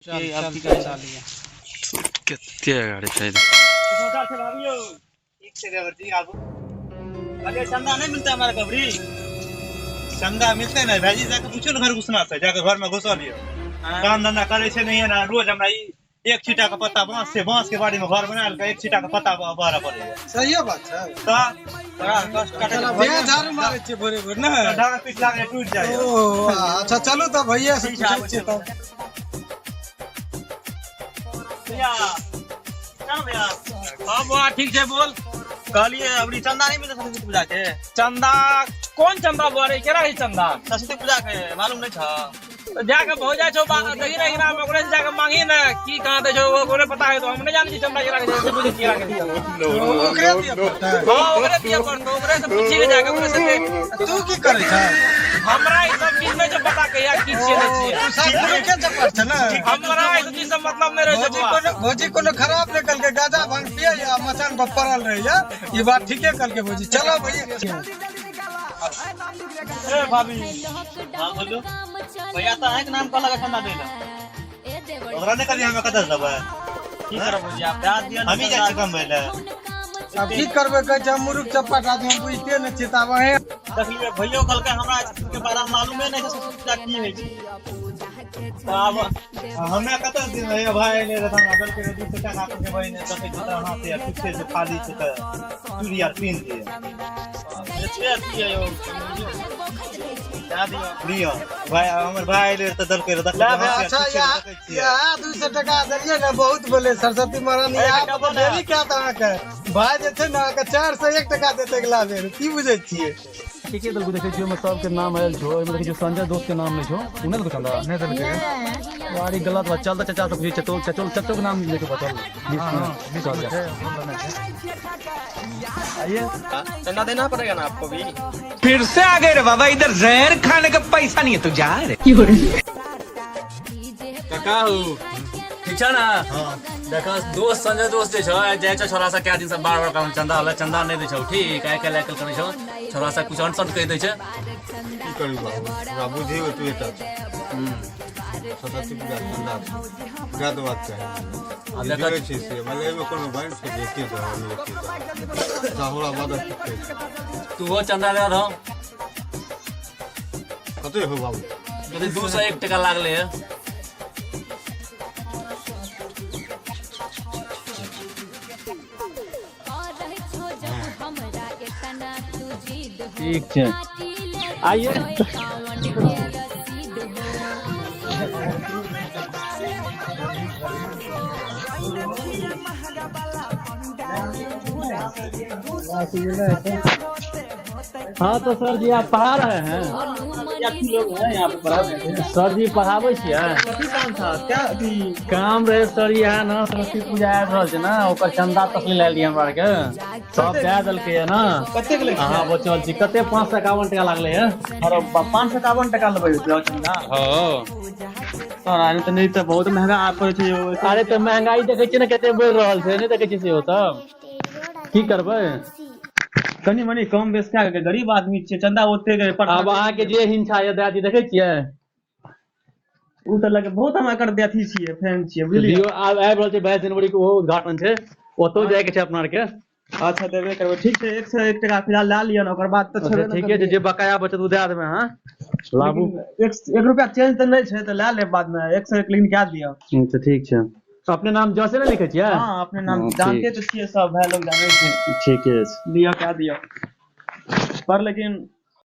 आब की करै छै। कते गाड़ी छै। ठीक छै देवर जी, आबू। कहलियै चंदा नहीं मिलता हमारा कबरी। चंदा मिलते ने भाईजी, जाके पूछो ने घर घुसना से, जाके घर में घुसल लियो। काम धंधा करे छै नहीं ने, रोज हमरा ई एक छीटा के पत्ता बांस से, बांस के बाड़ी में घर बना के एक छीटा के पत्ता बहरा पड़े। सहिए बात छै। तऽ बड़ा कष्ट काटे चला भैया, झाड़ू मारै छियै भोरे भोर ने? ढांग पीट लागले टूट जाए। ओ अच्छा, चलू तऽ भैया से पूछै छियै तब। भैया, चल भैया। हाँ बुआ, ठीक छै, बोल। कहलियै अबरी चंदा नहीं मिलता सरस्वती पूजा के? चंदा? कोन चंदा बुआ रे? केना है चंदा? सरस्वती पूजा के मालूम नहीं छ? तो जाके हो जाइ छौ, देखी ना इना ओकरे से जाके मांगी ना, की कहाँ दै छौ ओकरे पता है। तो हम नहीं जानै छी चंदा केना के छै, बुझै केना के दिया। ओकरे दिअ पड़तै? हाँ, ओकरे दिया पड़तौ, ओकरे से पूछी के जाके ओकरे से दे। तू की करै छ? हमरा ई सब चीज नहीं छै पता, कहिया की छियै नहीं छियै। तू साफ पुरुखे चप्पर छ ने? हमरा ई सब चीज से मतलब नहीं रहै छै भौजी बुआ। कोनो भौजी कोनो खराब नहीं कलके, गाजा भांग पिए या मचान पर पड़ल रहे या, ई बात ठीके कलके भौजी। चलो भैया। ए भाभी। हाँ बोलो भैया, तो अहाँके नाम कहलक चंदा दै लए। ओकरा नहि कहलियै हमे कतऽ देबै। की करब भौजी, आप दए दिअ ने। हमही जाइ छियै कमबै लए। आब की करबै, कहै छै हम मुरुख चप्पट आदमी, हम बुझिते नहि छियै, तऽ आब अहें देखलियै, भैयो कहलकै हमरा के बारे में मालूमे नहीं छै सरस्वती पूजा की होइ छै, तऽ आब हमे कतऽ दिन हे भाई एले रहै, हमरा देलकै रहे 200 टाका के बहिन, देखै छी तऽ हाथ यार छुच्छे छै, खाली छै, तऽ चूड़ी आर पीन दिए। एतबे अथी है यौ, दए दियौ। लिअ भाई, हमर भाई एले रहै तऽ देलकै रहै, देखै ला छी भाई, हाथ यार अच्छा छुच्छे इएह छै, देखै छियै। इएह 200 टका देलियै ने, बहुत बोले सरस्वती महारानी। एक आब डबल है। देरी क्या तऽ अहाँके भाय जे छै ने, अहाँके 401 टका देतै अगिला बेर, की बुझै छियै? के के देलको? देखै छियौ, ओहिमे सबके नाम आयल छौ। ओहिमे देखै छियौ संजय दोस्त के नाम नहि छौ। उ नहि देलको चंदा? नहि देलकै। यार, ई गलत बात। चल तऽ चाचा से पूछै, चचो चचो चचो के नाम लेके बचल लिस्ट में। चल जा। चंदा देना पड़ेगा ना आपको भी। फिर से आ गए रे बाबा, इधर जहर खाने का पैसा नहीं है तो जा रे। काका हो, ठीक छ ने? देख, दोस्त संजय दोस्त जे छौ, जाइ छौ छोरा से कए दिन से बार बार कहलहुँ चंदा लै, चंदा नहि दै छौ। ठीक, आइ काल्हि आइ काल्हि करै छौ, छोरा से कुछ अनसन कहि दै छै। की करू बाबू, हमरा बुझियो तू एटा सरस्वती पूजा चंदा दए देबाक चाही। आ जे देख जोड़ै छै से मानि लिअ, एहिमे कोनो बाइन छै जे एके दहऽ नहि एके दहऽ साहुरा मदद छै। तू हो चंदा ले रहो। कते हो बाबू? यदि 201 टका लागले है। ठीक छै, आइए। हाँ तो सर जी, आप पढ़ा रहे हैं? लोग हैं यहाँ पे पढ़ा रहे हैं। सर जी, पढ़ाबै छियै? कथी काम था, क्या अथी? काम रहे सर, यहाँ ने सरस्वती पूजा आबि रहल छै ने, ओकर चंदा तसली लायल रहियै हमरा आरके, सब दए देलकै ये ने। कतेक लै? अहाँ बचल छी। कते? 551 टका लागलै ये। अरे, 551 टका लेबै चंदा? हाँ। सर, अरे तऽ नहि तऽ बहुत महंगा आब पड़ै छै यौ। अरे, तऽ महंगाई देखै छियै ने कते बढ़ि रहल छै, नहि देखै छियै सेहो सब? की करबै? कनि मनि कम बेस कए के, गरीब आदमी छियै, चंदा ओते के पर। आब अहाँके जे हिंसा यऽ दए दी, देखै छियै। ओ तऽ लगे बहुत हम एकर अथी छियै, फैन छियै, बुझलियै? दियौ, आब आबि रहल छै 22 जनवरी के, ओहो उद्घाटन छै, ओतौ जायके छै अपना आरके। अच्छा, देबे करबै, ठीक छै। 101 टका फिलहाल लए लिअ ने, ओकर बाद तऽ अच्छा छेबे ने ठीके छै, करबै। जे बकाया बचत ओ दए देबै अहाँ, लाबू। लेकिन एक एक रुपया चेंज तऽ नहि छै, तऽ लए लेब बादमे, 101 लेकिन कए दिअ। अच्छा, ठीक छै। अपने नाम जसे ने लिखै छियै? हँ, अपने नाम। हँ, जानते ठीक। तऽ छियै, सब भाय लोग जानै छै। ठीके छै। लिअ, कए दिअ पर लेकिन